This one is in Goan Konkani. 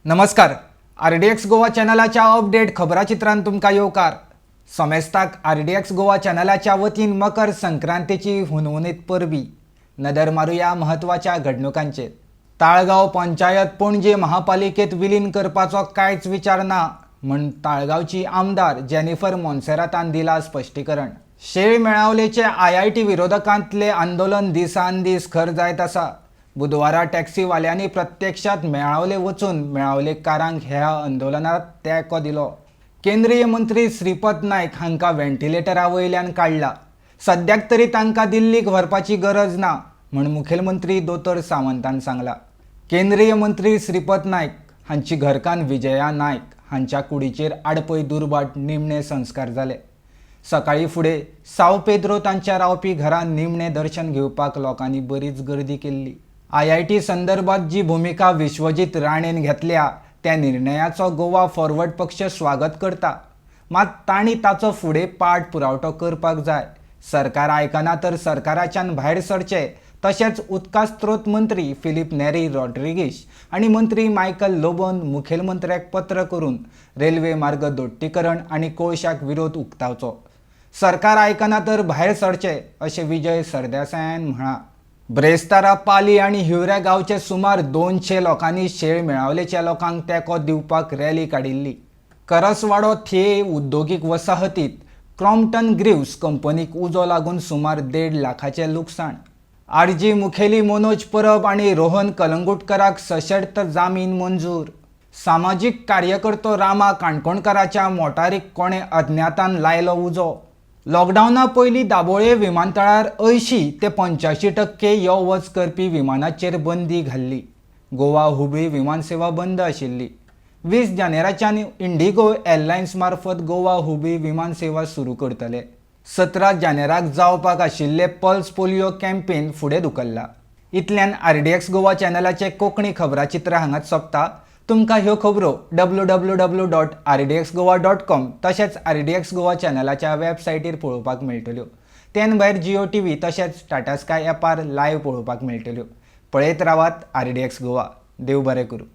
नमस्कार, आरडीएक्स गोवा चॅनलाच्या अपडेट खबराचित्रान तुमकां येवकार. समेस्ताक आरडीएक्स गोवा चॅनलाच्या वतीन मकर संक्रांतीची हुनहुनीत परबी. नदर मारुया म्हत्वाच्या घडणुकांचेर. ताळगांव पंचायत पणजे महापालिकेत विलीन करपाचो कांयच विचार ना म्हूण ताळगांवची आमदार जेनिफर मोन्सेरातान दिला स्पश्टीकरण. शेळ मेळावलेचे आयआयटी विरोधकांतले आंदोलन दिसान दीस खर जायत आसा. बुधवारा टॅक्सीवाल्यांनी प्रत्यक्षात मेळावले वचून मेळावलेकारांक ह्या आंदोलनात तेंको दिलो. केंद्रीय मंत्री श्रीपद नायक हांकां व्हेंटिलेटरा वयल्यान काडला. सद्याक तरी तांकां दिल्लीक व्हरपाची गरज ना म्हूण मुखेलमंत्री दोतोर सावंतान सांगला. केंद्रीय मंत्री श्रीपद नायक हांची घरकान्न विजया नायक हांच्या कुडीचेर आडपय दुर्बाट निमणे संस्कार जाले. सकाळी फुडें साव पेद्रो तांच्या रावपी घरांत निमणें दर्शन घेवपाक लोकांनी बरीच गर्दी केल्ली. आयआयटी संदर्भात जी भुमिका विश्वजीत राणेन घेतल्या त्या निर्णयाचो गोवा फॉरवर्ड पक्ष स्वागत करता. मात तांणी ताचो फुडें पाठ पुरवठो करपाक जाय. सरकार आयकना तर सरकाराच्यान भायर सरचें. तशेंच उदका स्त्रोत मंत्री फिलीप नेरी रॉड्रिगीश आनी मंत्री मायकल लोबोन मुखेलमंत्र्याक पत्र करून रेल्वे मार्ग दोट्टीकरण आनी कोळशाक विरोध उक्तावचो. सरकार आयकना तर भायर सरचें अशें विजय सरदेसायान म्हळां. ब्रेस्तारा पाली आनी हिवऱ्या गांवचे सुमार 200 लोकांनी शेळ मेळावलेच्या लोकांक तेंको दिवपाक रॅली काडिल्ली. करसवाडो थिये उद्योगीक वसाहतीत क्रॉम्पटन ग्रीव्स कंपनीक उजो लागून सुमार 1.5 लाखाचें लुकसाण. आरजी मुखेली मनोज परब आनी रोहन कलंगुटकराक सशर्त जामीन मंजूर. सामाजीक कार्यकर्तो रामा काणकोणकाराच्या मोटारीक कोणे अज्ञातान लायलो उजो. लॉकडावना पयलीं दाबोळे विमानतळार 80 ते 85% यो वच करपी विमानाचेर बंदी घाल्ली. गोवा हुबळी विमानसेवा बंद आशिल्ली. 20 जानेराच्यान इंडिगो एअरलायन्स मार्फत गोवा हुबळी विमानसेवा सुरू करतले. 17 जानेराक जावपाक आशिल्ले पल्स पोलियो कॅम्पेन फुडें धुकल्ला. इतल्यान आरडीएक्स गोवा चॅनलाचे कोंकणी खबराचित्र हांगाच सोंपता. तुमकां ह्यो खबरो www.rdxgoa.com तशेंच आरडीएक्स गोवा चॅनलाच्या वेबसायटीर पळोवपाक मेळटल्यो. तेन भायर जिओ टीव्ही तशेंच टाटा स्काय ॲपार लायव्ह पळोवपाक मेळटल्यो. पळयत रावात आरडीएक्स गोवा. देव बरें करूं.